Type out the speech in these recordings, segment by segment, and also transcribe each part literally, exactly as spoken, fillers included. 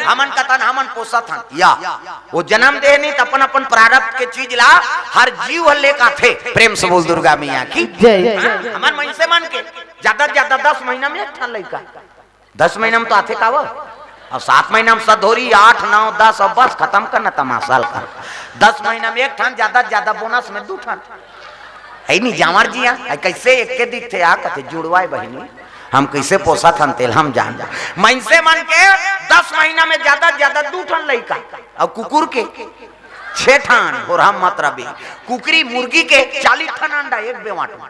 हमन कथन, हमन पोसत हन। या, वो जन्म दे नहीं, त अपन अपन प्रारब्ध के चीज ला हर जीव हर लेके आथे। प्रेम से बोल दुर्गा मैया की। जय। हाँ, हमन मइनसे मन के ज्यादा से ज्यादा दस महीना में एक ठन लइका। दस महीना में तो आथे का वो? अब सात महीना में सधोरी, आठ, नौ, दस, अब बस खत्म करना तमाशा ल कर। दस महीना में एक ठन, ज्यादा से ज्यादा बोनस में दू ठन। है नी जांवर जी, हाँ? है कैसे एक के दिखथे, आ कथे जुड़वाए बहिनी, हम कैसे पोसत हन तेल हम जान। मइनसे मन के दस महीना में ज्यादा से ज्यादा दू ठन लइका, अउ कुकुर के छह ठन, और हम मतलब कुकरी मुर्गी के चालीस ठन अंडा एक बेवाट में।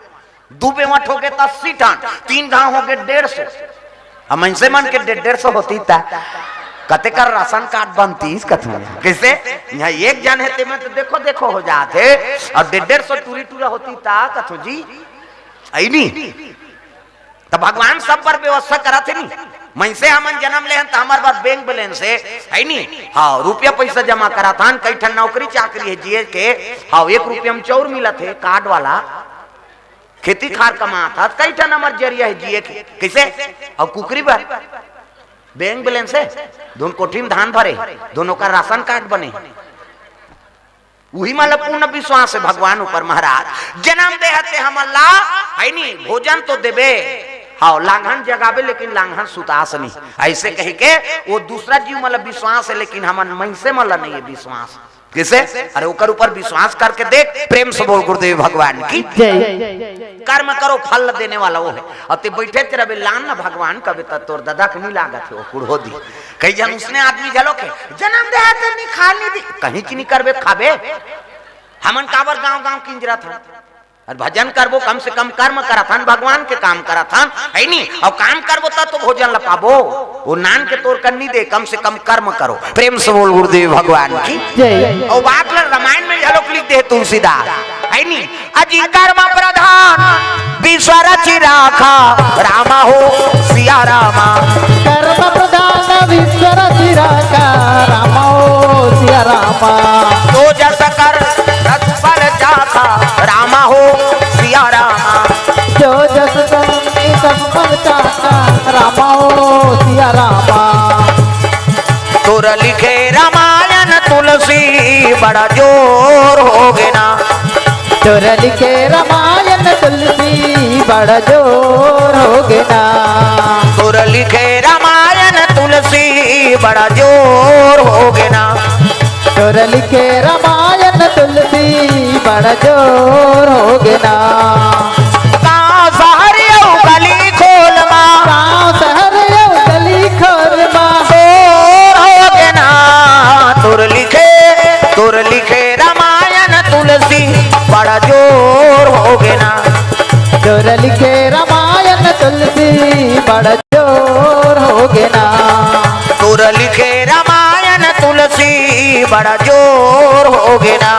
दू बेवट होगे त अस्सी ठन, तीन घांव होगे डेढ़ सौ। अब मनसे मन के डेढ़ डेढ़ सौ होती त कते कर राशन कार्ड बनतीस कथू। कैसे? यहाँ एक जन हे तेमे तो देखो देखो हो जात हे, और डेढ़ डेढ़ सौ टूरी टूरा होती त कथू जी, आई नी? त भगवान सब बर व्यवस्था करत हे नी। मनसे हमन जन्म ले हन त हमर बर बैंक बैलेंस हे, है नी? हाँ, रुपया पैसा जमा करत हन, कई ठन नौकरी चाकरी हे जिए के, हाँ, एक रुपया में चाउर मिलत हे कार्ड वाला, खेती खार कमात हस, कई ठन हमर जरिया हे जिए के। कैसे? अउ कुकरी बर बैंक बैलेंस हे, धुन कोठी में धान भरे, धुन ओकर राशन कार्ड बने। उही मन ल पूर्ण विश्वास हे भगवान ऊपर महाराज। जन्म दे हते हमन ला, है नी, भोजन तो देबे, हाँ, लांघन जगाबे, लेकिन लांघन सुतास नहीं। ऐसे कह के वो दूसरा जीव मन ल विश्वास हे, लेकिन हमन मनसे मन ल नहीं हे विश्वास। कैसे? अरे ओकर ऊपर विश्वास करके देख, प्रेम से बोल गुरुदेव भगवान की। जय। कर्म करो, फल देने वाला वो हे। अउ ते बैठे ते रबे लान ना भगवान कबे त तोर ददा के नहीं लागत हे, वो कुड़हो दी। कई जन उसने आदमी घलो के जन्म दे हे ते नहीं खा नहीं दी, कहीं की नहीं करबे खाबे। हमन काबर गांव गांव किंजरत हन? अरे भजन करबो, कम से कम कर्म करत हन, भगवान के काम करत हन, है नी? अउ काम करबो त तो भोजन ल पाबो। वो नान के तोर कर नहीं दे, कम से कम कर्म करो। प्रेम से बोल गुरुदेव भगवान की। जय। अउ बात ल रामायण में घलोक लिख दे तुलसीदास, है नी? अजी कर्म प्रधान विश्व रचि राखा, रामा हो सिया रामा। कर्म प्रधान विश्व रचि राखा, रामा हो सिया रामा। जो जस कर रस फल चाखा, रामा हो सिया रामा। जो जस कर रस फल चाखा, रामा हो सिया रामा। तोर लिखे रामायण तुलसी बड़ा जोर होगे ना। तोर लिखे रामायण तुलसी बड़ा जोर होगे ना। तोर लिखे रामायण तुलसी बड़ा जोर होगे ना। तोर लिखे रामायण तुलसी बड़ा जोर होगे ना। गाँव शहर अउ गली खोल मा। गाँव शहर अउ गली खोल मा। जोर होगे ना। तोर लिखे, तोर लिखे रामायण तुलसी बड़ा जोर होगे ना। तोर लिखे रामायण तुलसी बड़ा जोर होगे ना। तोर लिखे रामायण तुलसी बड़ा जोर होगे ना।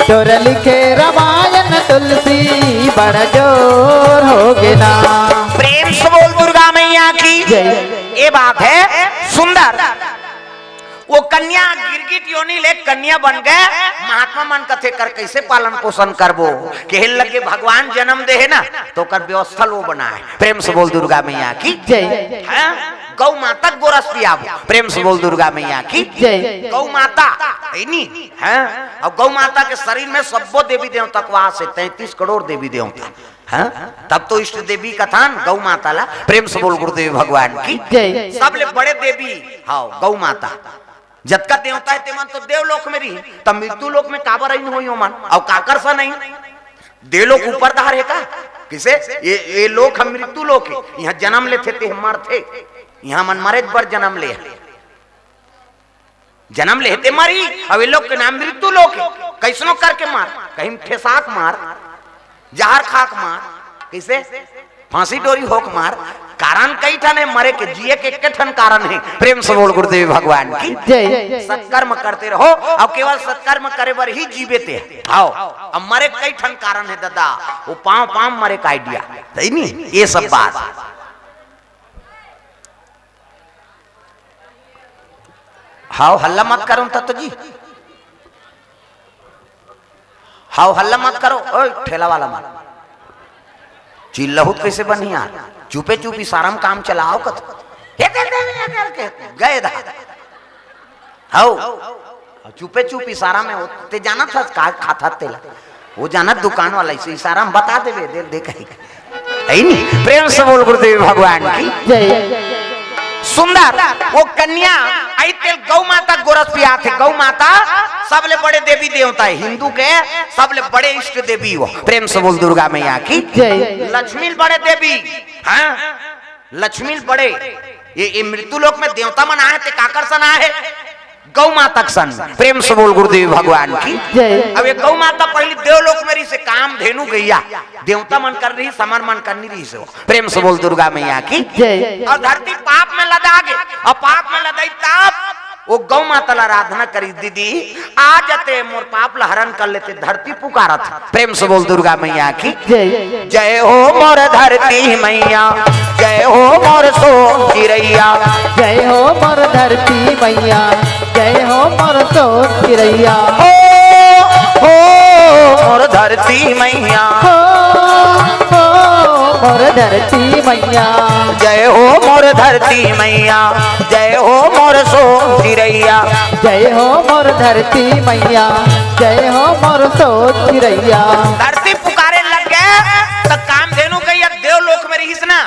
तोर लिखे रामायण तुलसी बड़ा जोर होगे ना। प्रेम से बोल दुर्गा मैया की। जय। ये बात हे सुंदर। वो कन्या गिरगिट योनि ले कन्या बन गे। महात्मा मन कथे कर कैसे पालन पोषण करबो? कहे लगे भगवान जन्म दे हे ना, त ओकर व्यवस्था ल वो बनाए। प्रेम से बोल दुर्गा मैया की। जय। हैं? गौ माता के गोरस पियाबो। प्रेम से बोल दुर्गा मैया की। जय। गौ माता, है नी? हैं? अब गौ माता के शरीर में सब्बो देवी देवता के वास हे, तैंतीस करोड़ देवी देवता। हाँ? तब तो इष्ट देवी कथन गौ माता ला। प्रेम से बोल गुरुदेव भगवान की। जय। सबले बड़े देवी, हाँ, गौ माता। जतका देवता हे, तेमन तो देवलोक में रही, तब मृत्यु लोक में काबर अइन होई ओमन? अउ काकर सन अइन? देवलोक ऊपर डहर हे का? किसे? ये, ये लोक ह मृत्यु लोक हे, यहाँ जन्म लेथे ते मरथे, यहाँ मन मरे बर जन्म ले हे। जन्म लेहे ते मरही, अउ ये लोक के नाम मृत्यु लोक हे। कैसनो करके मार, कहीं ठेसाक मार, जहर खाक मार, कैसे? फांसी डोरी होक मार। कारण कई ठन हे मरे के, जिए के एक ठन कारण हे। प्रेम से बोल गुरुदेव भगवान की। जय। सत्कर्म करते रहो, अउ केवल सत्कर्म करे बर ही जीवे ते। आओ, अब मरे कई ठन कारण हे दादा, वो पांव पांव मरे का idea, सही नहीं? ये सब बात। हाव, हल्ला मत करो तत्तो जी, हाव, हल्ला मत करो। ओए, ठेला वाला मन, चिल्लाहू त कैसे बनही यार? चुपे चुप इशारा में काम चलाओ कत। ये दे, दे, ये दे, के गए दा। हौ, चुपे चुप इशारा में होते जानत हस का खात हस तेला। वो जानत दुकान वाला इसे इशारा में बता देबे, दे, दे कहीं। है नी? प्रेम से बोल गुरुदेव भगवान की। जय। सुंदर, वो कन्या आई तेल गौ माता गोरस पियाथे। गौ माता सबले बड़े देवी देवता है, हिंदू के सबले बड़े इष्ट देवी वो। प्रेम से बोल दुर्गा मैया की। जय। लक्ष्मी बड़े देवी, हाँ, लक्ष्मी बड़े। ये, ये मृत्यु लोक में देवता मन आए ते काकर सन आए? गौ माता के सन। प्रेम से बोल गुरुदेव भगवान की। जय। अब ये गौ माता पहली देवलोक में रही से काम धेनु गैया, देवता मन कर रही, समर मन कर नहीं रही से। प्रेम से बोल दुर्गा मैया की। जय। और धरती पाप में लदा गे, और पाप में लदाई तब वो गौ माता ला आराधना करी, दीदी आ जाते मोर पाप ला हरण कर लेते, धरती पुकारत। प्रेम से बोल दुर्गा मैया की। जय। जय हो मोर धरती मैया, जय हो मोर सोन चिरैया। जय हो मोर धरती मैया, जय हो मोर सोन चिरैया। हो, हो मोर धरती मैया। हो, हो मोर धरती मैया। जय हो मोर धरती मैया, जय हो मोर सोन चिरैया। जय हो मोर धरती मैया, जय हो मोर सोन चिरैया। धरती पुकारे लग गे, त कामधेनु गैया देवलोक में रहिस ना,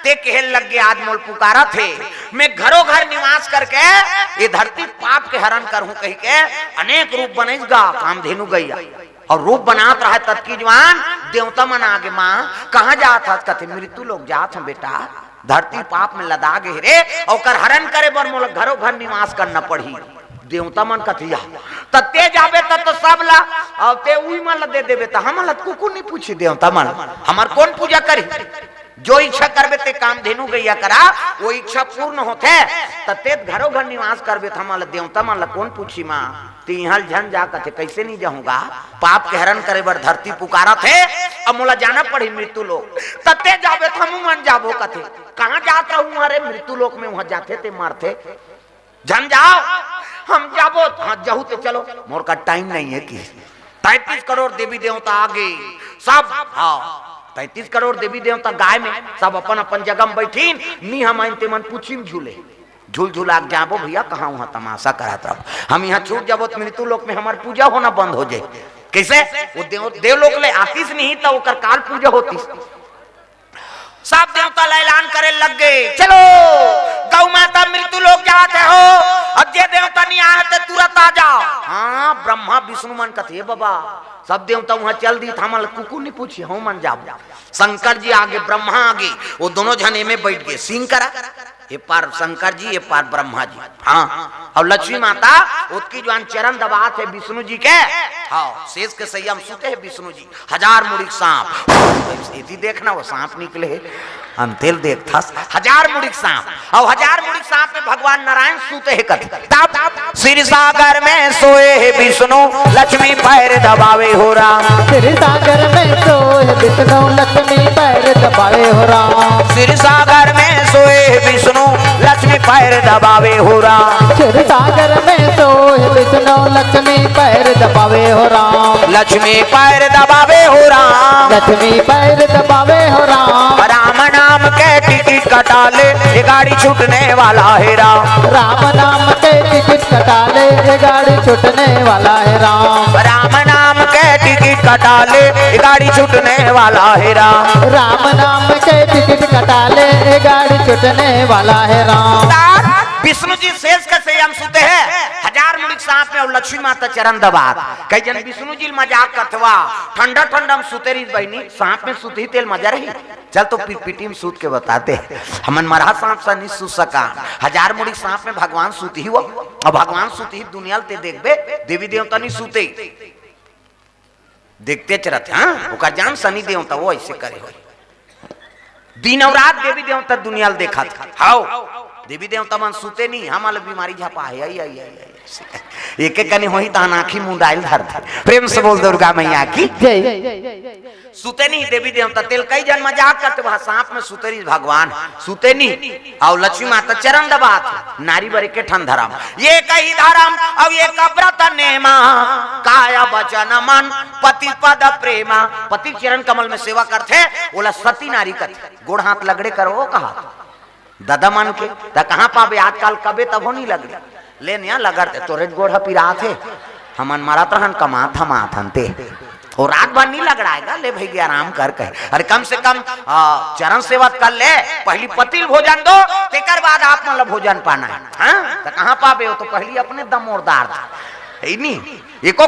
ते कहे लग गे, आज मोल पुकारत हे, मैं घरों घर निवास करके ये धरती पाप के हरण करहूं कहि के अनेक रूप बनइस गा कामधेनु गैया। और रूप बनात रहा ततकी जुवार देवता मन आगे, माँ कहाँ जात हस? कथे मृत्यु लोक जात हूँ बेटा, धरती पाप में लदा गे हे रे, ओकर हरण करे बर मोला घरों घर निवास करना पड़ही। देवता मन कथे या, त ते जाबे त तो सब ला, और ते उही मन ला दे देबे, त हमन ला कुकुर नहीं पूछी देवता मन, हमर कौन पूजा करी? जो इच्छा करबे ते कामधेनु गैया करा, वो इच्छा पूर्ण होथे। त ते घरों घर निवास करबे त हमन ला देवता मन ला कौन पूछी माँ? ते इहाँ ले झन जा कथे, कैसे नहीं जाहूँ गा? पाप के हरण करे बर धरती पुकारत हे, अब मोला जाना पड़ही मृत्यु लोक। त ते जाबे त हमू मन जाबो कथे। कहाँ जात रहू? अरे मृत्यु लोक में वहाँ जाथे ते मरथे। झन जाओ, हम जाबो। हाँ, जाहू ते चलो, मोर का टाइम नहीं है कि तैंतीस करोड़ देवी देवता आगे, सब, हाँ, तैंतीस करोड़ देवी देवता गाय में, सब अपन अपन जगह में बैठीन, नी हम आइन ते मन पूछी में झूले, झूल झुला के जाबो भैया, कहाँ वहाँ तमाशा करत रहो, हम यहाँ छूट जाबो तो मृत्यु लोक में हमार पूजा होना बंद हो जाए। कैसे? वो देव, देवलोक ले आतीस नहीं तो ओकर काल पूजा होतीस। सब देवता ला ऐलान करे लग गे, चलो गौ माता मृत्यु लोक जात हे हो, अब जे देवता नहीं आए ते तुरंत आ जाओ। हाँ, ब्रह्मा विष्णु मन कथे, "हे बाबा, सब देवता वहाँ चल दी, हमन ला कुकुर नहीं पूछी, हम मन जाबो।" शंकर जी आगे, ब्रह्मा आगे, वो दोनों झन एमे बैठ गे, सिंह करा, ये पार शंकर जी, ये पार ब्रह्मा जी। हाँ, और लक्ष्मी माता ओतकी जुवार चरण दबात हे विष्णु जी के। हाँ, शेष के सैया में सुते हे विष्णु जी। हजार मुड़ी के सांप। एती देखना, वो सांप निकले हे। अंतेल देखथस, हजार मुड़ी के सांप। और हजार मुड़ी के सांप में भगवान नारायण सुते हे कथे। तब क्षीर सागर में सोए हे विष्णु, लक्ष्मी पैर दबावे हो राम। क्षीर सागर में सोए हे विष्णु, लक्ष्मी पैर दबावे हो राम। क्षीर सागर में सोए हे विष्णु, लक्ष्मी पैर दबावे हो राम। क्षीर सागर में सोए हे विष्णु, लक्ष्मी पैर दबावे हो राम। लक्ष्मी पैर दबावे हो राम। लक्ष्मी पैर दबावे हो राम। राम नाम के टिकट कटा ले, ये गाड़ी छूटने वाला है राम। राम नाम के टिकट कटा ले, ये गाड़ी छूटने वाला है राम। राम नाम के टिकट कटा ले, ये गाड़ी छूटने वाला है राम। राम नाम के टिकट कटा ले, ये गाड़ी छूटने वाला है राम। विष्णु जी शेष के सैया में सुते हे, हजार मुड़ी के सांप में, और लक्ष्मी माता चरण दबात। कई झन विष्णु जी ल मजाक करथे, "वाह, ठंडा ठंडा में सुते रहिस बहिनी, सांप में सुतही तेल मजा रही।" चल तो पिरपिटी में सूत के बताते हैं। हमन मरहा सांप सा नहीं सूत सका। हजार मुड़ी सांप में भगवान सूतही हो, और भगवान सूतही दुनिया ल ते देखबे, देवी देवता नहीं सूते। देखते च रथे, हाँ? ओकर जान शनि देवता वो ऐसे करे हो। दिन और रात देवी देवता दुनिया ल देखत। हाओ, देवी देवता मन सूते नहीं, हमन ल बीमारी झपा हे। आई, आई, आई, आई। एक एक कनी होही तहन आँखी मुंडाइल धर दे। प्रेम से बोल दुर्गा मैया की। जय। सुते नहीं देवी देवता, तेल कई जन मजाक करते, वहाँ सांप में सुते रही भगवान, सुते नहीं। और लक्ष्मी माता चरण दबात, नारी बर एके ठन धरम, ये कही धरम, और ये का व्रत नेमा, काय वचन मन पति पद प्रेमा। पति चरण कमल में सेवा करथे, ओला सती नारी कथे। गोड़ हाथ लगड़े करो कहा ददा मन के, त कहाँ पाबे आजकल, कबे तभो नहीं लगड़े। ले निया लगड़ ते, तोरे गोड़ ह पिरात हे, हमन मरत रहन, कमात धमात हन ते। वो रात भर नहीं लगड़ाएगा, ले भाई आराम कर कहे। अरे कम से कम आ, चरण सेवा कर ले, पहली पति ल भोजन दो, तेकर बाद आप मन ल भोजन पाना है। हाँ, तो कहाँ पाबे हो? तो पहली अपने दमोरदार था, है नी? एको